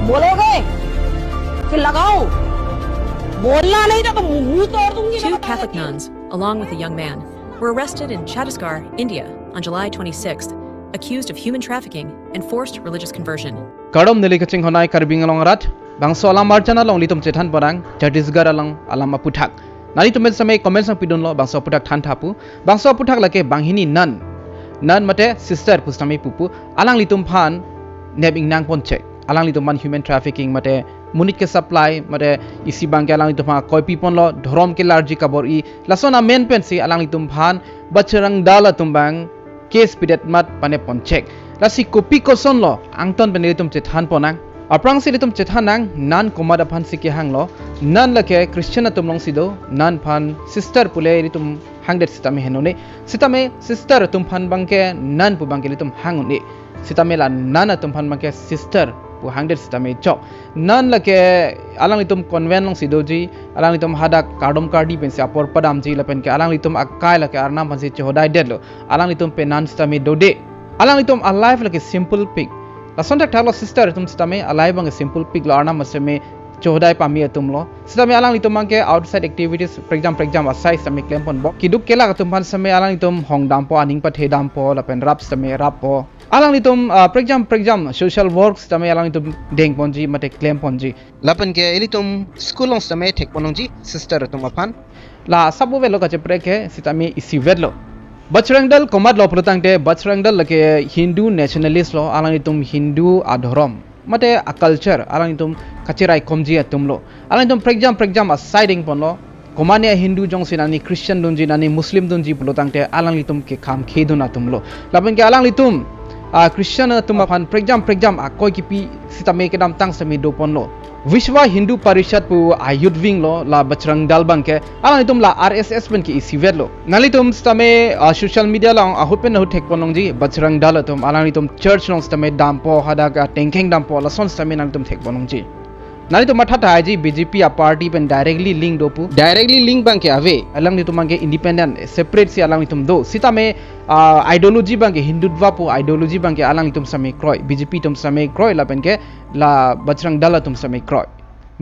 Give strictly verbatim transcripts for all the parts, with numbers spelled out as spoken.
बोलोगे कि लगाओ? बोलना नहीं था तो मुंह तोड़ दूंगी मैं, Two बता Catholic देती हूँ। nuns, along with a young man, were arrested in Chhattisgarh, India, on July twenty-sixth, accused of human trafficking and forced religious conversion. Kardom, neli kachinghon ai Karbi Anglong arat. Bangso alam arjan along ilitum chethan ponnang, Chhattisgarh along alam aputhak. Nanglitum pen sitame comment nangpidunlo, bangso aputhak thantha pu. Bangso aputhak lake banghini nun. Nun mate sister pu sitame pupu. Alanglitum aphan nep ingnang ponchek. Alanglitum aphan human trafficking mate monit ke-supply mate isi abangke alanglitum aphan akoi piponlo, dhorom kelarji kabor-i. Lason amen pensi alanglitum aphan Bajrang Dal atum abang case pidet mat pane ponchek. Lasi kopi kosonlo, angton pen ilitum chethan ponnang. Aphrangsi ilitum chethan nang, nun komat aphansi kehanglo. Nun lake Christian atum alongsi do, nun aphan sister pule ilitum hangdet sitame heno ne. Sitame sister atum aphan abangke nun pu abangke ilitum hang un-e. Sitame la nun atum aphan abangke sister pu hangdet sitame chok. Nun lake alanglitum convent alongsi doji, alanglitum hadak kardom kardi pensi apor padamji, lapenke alanglitum akai lake Arnam aphansi chohodai detlo. Alanglitum penang sitame dode. Alanglitum a-life lake simple pik. Lason thakthaklo sister atum sitame a-life abangke simple piklo, Arnam sitame chohodai pame atumlo. Sitame alanglitum abangke outside activities prekjam prekjam asai sitame klem ponpo. Keduk kelak atum aphan sitame alanglitum hong dampo, aning pathe dampo, lapen rap sitame rappo. Alanglitum, ah, prekjam prekjam social work sitame alanglitum deng ponji mate klem ponji. Lapenke ilitum school along sitame thek pon longji sister atum aphan. La asap avelo kacheprek ke sitame isi vetlo. Bajrang Dal komatlo pulotangte, Bajrang Dal lake Hindu nationalist lo, alanglitum Hindu adhorom mate a-culture alanglitum kacheraikomji atumlo. Alanglitum prekjam prekjam asai deng ponlo. Komatne a-Hindu jongsi nani Christian dunji, nani Muslim dunji pulotangte alanglitum ke kam khedun atumlo. Lapenke alanglitum, ah, Christian atum aphan prekjam prekjam akoi kipi sitame kedamtang sitame do ponlo. Vishwa Hindu Parishad pu a-youth wing lo la Bajrang Dal abangke, alanglitum la R S S penke isi vetlo. Nanglitum sitame, ah, social media along ahut pen ahut thek pon longji, Bajrang Dal atum alanglitum church along sitame dampo, hadak, ah, tengkeng dampo, lason sitame nanglitum thek pon longji. Nanglitum matha thaiji B J P a-party pen directly link do pu. Directly link abangke ave, alanglitum abangke independent, separate si alanglitum do. Sitame, ah, ideology abangke Hindutva pu ideology abangke alanglitum sitame kroi, B J P atum sitame kroi, lapenke la Bajrang Dal atum sitame kroi.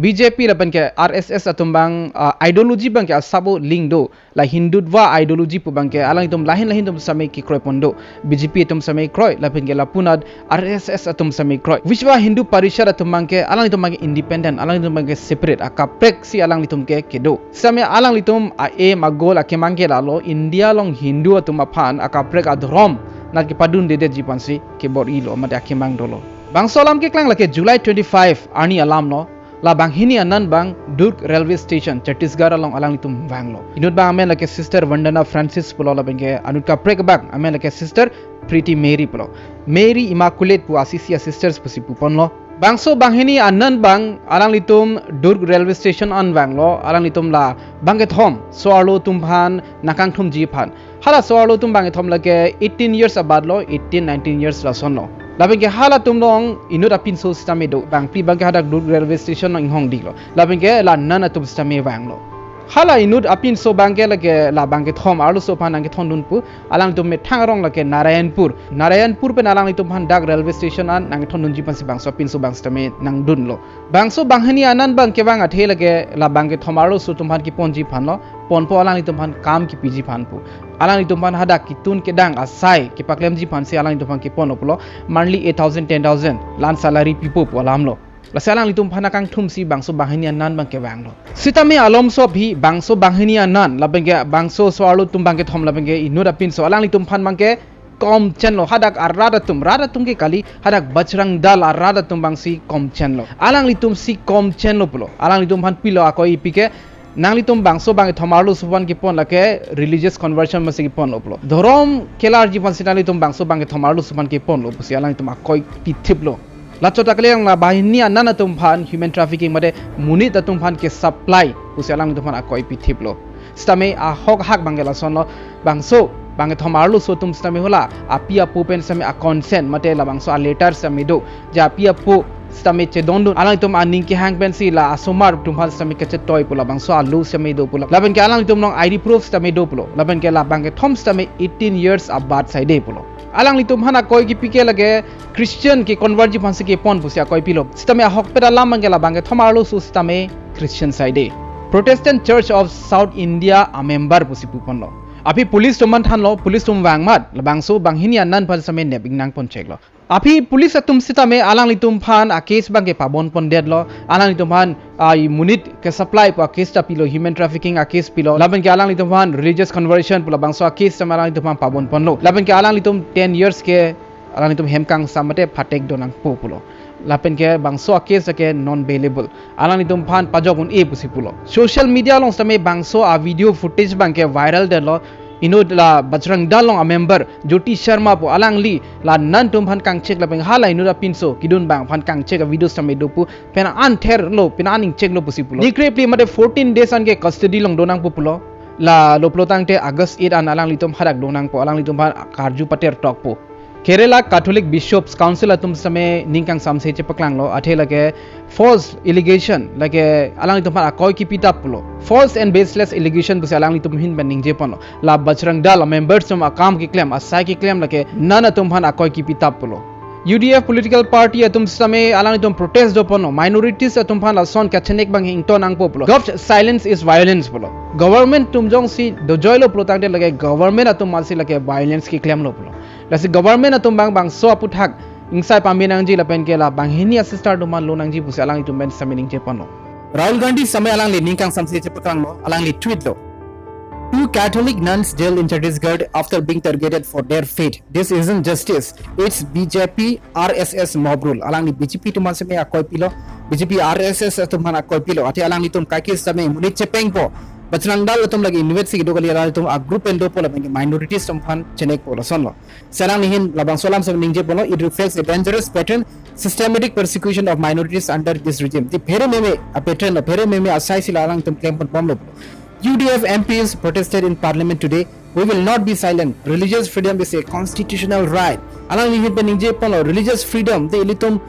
B J P lapenke R S S atum abang, ah, ideology abangke asap link do. La Hindutva ideology pu abangke alanglitum lahin lahin atum sitame kekroi pon do. B J P atum sitame kroi, lapenke lapunat R S S atum sitame kroi. Vishwa Hindu Parishad atum abangke alanglitum abangke independent, alanglitum abangke separate, akaprek si alanglitum ke kedo. Sitame alanglitum a-aim a-goal akemang ke lalo, India along Hindu atum aphan akaprek adhorom nat kepadundedetji aphansi kebor-ilo mate akemang dolo. Bangso alam keklang lake July twenty-five arni alamlo. La banghini a-nun abang Durg railway station, Chhattisgarh along alanglitum vanglo. Inut abang amen lake Sister Vandana Francis pulo, lapenke anut kaprek abang amen lake Sister Pretty Mary pulo. Mary Immaculate pu a-C C a-sisters pusi puponlo. Bangso banghini a-nun abang alanglitum Durg railway station an vanglo, alanglitum la bangkethom so-arlo atum aphan nangkangthumji aphan. Hala so-arlo atum bangkethom lake eighteen years abatlo, eighteen, nineteen years lasonlo. Lapenke halatum along inut apinso sitame do, bangphli abangke hadak Durg railway station along inghongdiklo. Lapenke la nun atum sitame vanglo. Hala inut apinso abangke lake la bangkethom arloso aphan nangkethondun pu, alangtum methang arong lake Narayanpur. Narayanpur pen alanglitum aphan dak railway station an nangkethondunji aphansi bangso apinso abang sitame nangdunlo. Bangso banghini a-nun abang kevang athe lake la bangkethom arloso atum aphan keponji aphanlo, ponpo alanglitum aphan kam kepiji aphan pu. Alanglitum aphan hadak ketun kedang asai kepaklemji aphansi alanglitum aphan keponlo pulo, monthly eight thousand, ten thousand, la-an salary pipo pu alamlo. Lasi alanglitum aphan nangkangthumsi bangso banghini a-nun abang kevanglo. Sitame alomso aphi bangso banghini a-nun, lapenke bangso so-arlo atum bangkethom lapenke inut apinso alanglitum aphan abangke komchenlo, hadak arat atum, rat atum ke kali, hadak Bajrang Dal arat atum abangsi komchenlo. Alanglitumsi komchenlo pulo. Alanglitum aphan pilo akoi ipi ke, nanglitum bangso bangkethom arloso aphan kepon lake religious conversion masi keponlo pulo. Dhorom kelarji aphansi nanglitum bangso bangkethom arloso aphan keponlo pusi alanglitum akoi pithiplo. Lachot akaliang la banghini a-nun atum aphan human trafficking mate monit atum aphan ke-supply pusi alanglitum aphan akoi pithiplo. Sitame ahok hak abangke lasonlo, bangso bangkethom arloso atum sitame hala api apo pen sitame a-consent mate labangso a-letter sitame do. Je api apo sitame chedondun, alanglitum aning kehang pensi la asomar atum aphan sitame kachetoi pu labangso alo sitame do pu la. Lapenke alanglitum along I D proof sitame do pulo. Lapenke la bangkethom sitame eighteen years abat saide pulo. Alanglitum aphan akoi kipi ke lake Christian ke convert ji aphansi kepon pusi akoi pilo. Sitame ahokpet alam abangke labangkethom arloso sitame Christian side. Protestant Church of South India a member pusi puponlo. Aphi police atum aphan thanlo, police atum vang amat, labangso banghini anan aphan sitame nep ingnang poncheklo. Aphi police atum sitame alanglitum aphan a case abangke pabon pondetlo, alanglitum aphan a monit ke supply pu a case ta pilo, human trafficking a case pilo, lapen ke alanglitum aphan religious conversion pu labangso a case sitame alanglitum aphan pabon ponlo, lapen ke alanglitum ten years ke alanglitum hem kangsam mate phatek do nangpo pulo, lapen ke bangso a case ke non bailable, alanglitum aphan pajok un-e pusi pulo. Social media along sitame bangso a video footage abangke viral detlo. Inut la Bajrang Dal along a member Jyoti Sharma pu alangli la non atum aphan kangchek lapen hala inut apinso kedun abang aphan kangchek a video sitame do pu, pena an therlo, pena an ingcheklo pusi pulo. Nikre phli mate fourteen days anke custody along do nangpo pulo. Lalo pulo tangte August eight an alanglitum hadak do nangpo, alanglitum aphan karju pater tokpo. Kerala Catholic Bishops Council atum sitame ning kangsamse chepaklanglo, athe lake false allegation, lake alanglitum aphan akoi kipi tap pulo. False and baseless allegation pusi alanglitum ahin pen ningje ponlo. La Bajrang Dal a members atum akam keklem, asai keklem lake non atum aphan akoi kipi tap pulo. U D F political party atum sitame alanglitum protest do ponlo, minorities atum aphan lason kachenek abang ington nangpo pulo. Govt silence is violence pulo. Government atum jongsi dojoilo pulo tangte lake government atum amatsi lake violence keklemlo pulo. Lasi government atum abang bangso aputhak ingsai pame nangji lapen ke la banghini a sister atum aphan lo nangji pusi alanglitum pen sitame ningje ponlo. Rahul Gandhi sitame alangli ning kangsamse chepaklanglo, alangli tweet lo. Two Catholic nuns jailed in Chhattisgarh after being targeted for their faith. This isn't justice. It's B J P R S S mob rule. Alangli B J P atum aphan sitame akoi pilo, B J P R S S atum aphan akoi pilo. Athe alanglitum kaike sitame monit chepengpo. Bajrang Dal atum lake inutvet si kedo kali, alanglitum a group pen dopo lapen ke minorities atum aphan chenekpo, lasonlo. Si alangli ahin labangso alam sitame ningje ponlo, it reflects a dangerous pattern, systematic persecution of minorities under this regime. Ti phere meme a pattern lo, phere meme asai si la alangtum klem ponbomlo. U D F M Ps protested in parliament today. We will not be silent. Religious freedom is a constitutional right. Alangli ahin pen ningje ponlo, religious freedom, ti ilitum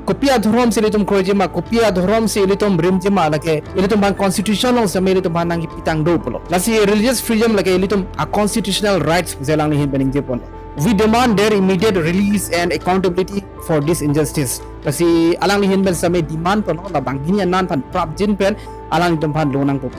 kopi adhorom si ilitum kroijima, kopi adhorom si ilitum rimjima, lake ilitum aphan constitution along sitame ilitum aphan nangkipitang do pulo. Lasi religious freedom lake ilitum a constitutional rights pusi alangli ahin pen ningje ponlo. We demand their immediate release and accountability for this injustice. Lasi alangli ahin pen sitame demand ponlo, la banghini anan aphan prapjin pen alanglitum aphan lo nangpo.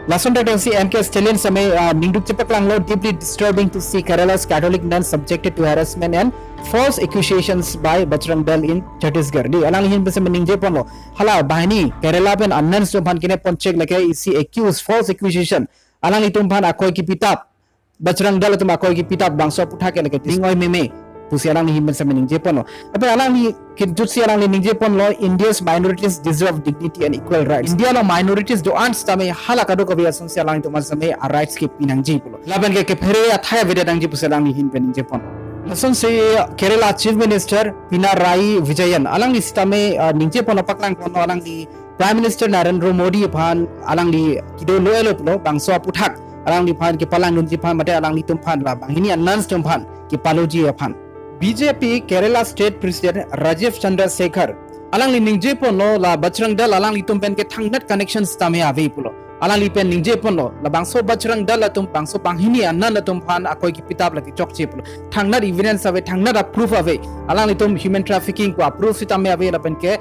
Lason thakthak si M K Stalin sitame, ah, ningduk chepaklanglo, deeply disturbing to see Kerala's Catholic nuns subjected to harassment and false accusations by Bajrang Dal in Chhattisgarh. Di alangli ahin pen sitame ningje ponlo, hala banghini Kerala pen a nuns atum aphan kenep ponchek lake isi accuse, false accusation. Alanglitum aphan akoi kipi tap, Bajrang Dal atum akoi kipi tap, bangso aputhak ke lake ning oi meme pusi alangli ahin pen sitame ningje ponlo. Lapen alangli kinjut si alangli ningje ponlo, India's minorities deserve dignity and equal rights. India along minorities do-an sitame hala kadokave asonsi alangtum aphan sitame a rights kepi nangji pulo. Lapen ke kephere athai avedet nangji pusi alangli ahin pen ningje ponlo. Lasonsi Kerala Chief Minister Pinarayi Vijayan alangli sitame, ah, ningje ponlo, paklang ponlo, alangli Prime Minister Narendra Modi aphan alangli kedo lo-elo pulo, bangso aputhak alangli aphan kepalangdunji aphan mate alanglitum aphan la banghini a nuns atum aphan kepaloji aphan. B J P Kerala State President Rajeev Chandrasekhar alangli ningje ponlo, la Bajrang Dal alanglitum pen ke thangnat connection sitame ave pulo. Alangli pen ningje ponlo, labangso Bajrang Dal atum bangso banghini a nuns atum aphan akoi kipi tap lake chokche pulo. Thangnat evidence ave, thangnat a proof ave. Alanglitum human trafficking pu a proof sitame ave, lapen ke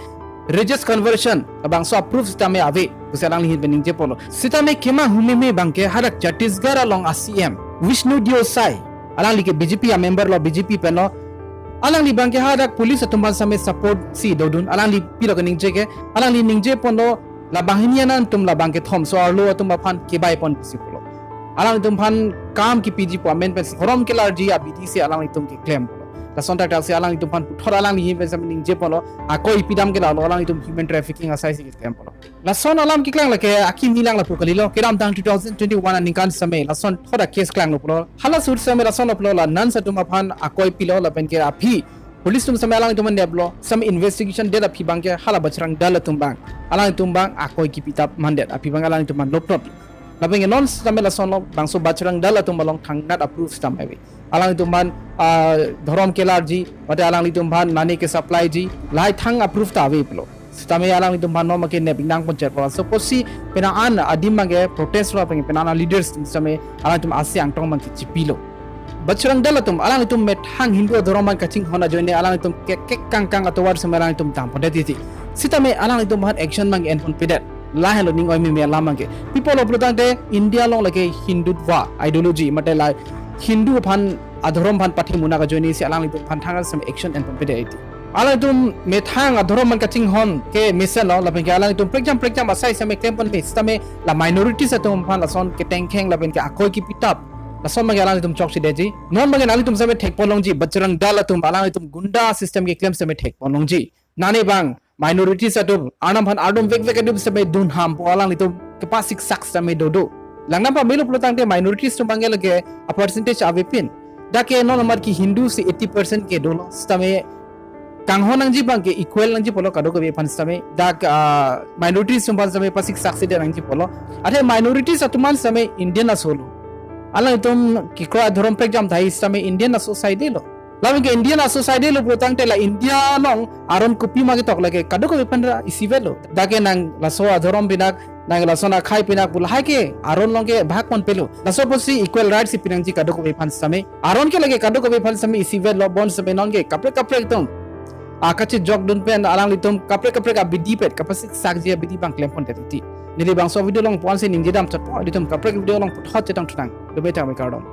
religious conversion labangso a proof sitame ave pusi alangli ahin pen ningje ponlo. Sitame kemang humeme abangke hadak Chhattisgarh along a C M Vishnu Deo Sai, alangli ke B J P a member lo, B J P pen lo. Alangli abangke hadak police atum aphan sitame support si dodun. Alangli pilo keningje ke, alangli ningje ponlo, la banghini anan atum la bangkethom so arlo atum aphan kebai pon pusi pulo. Alanglitum aphan kam kipiji pu amen pensi dhorom kelarji abidi si alanglitum keklem pulo. Lason thakthak si alanglitum aphan puthot alangli ahin pen sitame ningje ponlo, akoi pidam ke lalo, alanglitum human trafficking asai si keklem pulo. Lason alam keklang lake akimi lang lapu kalilo, kedamtang two thousand twenty-one aningkan sitame lason thot a case klanglo pulo. Hala sur sitame lasonlo pulo, la nuns atum aphan akoi pilo lapen ke aphi police atum sitame alanglitum neplo, sitame investigation det aphi abangke hala Bajrang Dal atum abang, alanglitum abang akoi kipi tap mandet, aphi abang alanglitum aphan lopnot. Lapen ke non sitame lasonlo, bangso Bajrang Dal atum along thangnat a proof sitame ave. Alanglitum aphan, ah, dhorom kelarji, mate alanglitum aphan money ke supply ji, lahai thang a proof ta ave pulo. Sitame alanglitum aphan non make nep ingnang ponchot pulo. Suppose si penang an adim abangke protest lo, penang an a leaders atum sitame alanglitum ase angtong abangke chipilo. Bajrang Dal atum, alanglitum methang Hindu adhorom aphan kachinghon ajoine alanglitum kek kek kang kang atovar seme alanglitum dampondet titi. Sitame alanglitum aphan action abang enponpedet. Lahenlo ning oimeme alam abangke. Pi apotlo pulotangte India along lake Hindutva ideology, mate la Hindu aphan adhorom aphan pathe munak ajoine si alanglitum aphan thangnat seme action enponpedet titi. Alanglitum methang adhorom aphan kachinghon ke mesenlo, lapenke alanglitum prekjam prekjam asai seme klemponpe, sitame la minorities atum aphan lason ketengkheng lapenke akoi kipitap, lason abangke alanglitum chokchedetji. Non abangke nanglitum seme thekponlongji, Bajrang Dal atum alanglitum gunda system keklem seme thekponlongji. Nani abang minorities atum, Arnam aphan ardom vekvek atum seme dunham pu alanglitum kepasiksak seme dodo. Langnam pamelo pulotangte minorities atum abangke lake a percentage avepin. Dak ke non amat ke Hindu si eighty percent ke dolo, sitame kanghon nangji abangke equal nangji pulo kadokave aphan sitame. Dak, ah, minorities atum aphan sitame pasiksaksidet nangji pulo. Athe minorities atum aphan sitame Indian asolo. Alanglitum kekroi adhorom prekjam thai sitame Indian asociety lo. Lapenke Indian asociety lo pulotangte la India along aron kopima ketok lake kadokave aphan ra isivet lo. Dak ke nang laso adhorom pinak, nang lason akhei pinak pu lahai ke aron along ke bhag ponpelo. Laso apotsi equal rights si pinangji kadokave aphan sitame. Aron ke lake kadokave aphan sitame isivetlo, bonsitame non ke kaprek kaprek atum akachejok dun pen alanglitum kaprek kaprek abidi pet kapasiksakji abidi abang klempondet titi. Neli bangso video along pu-an si ningjedam chotpo, ilitum kaprek video along puthot chetongthu nang. Dome thangme, kardom.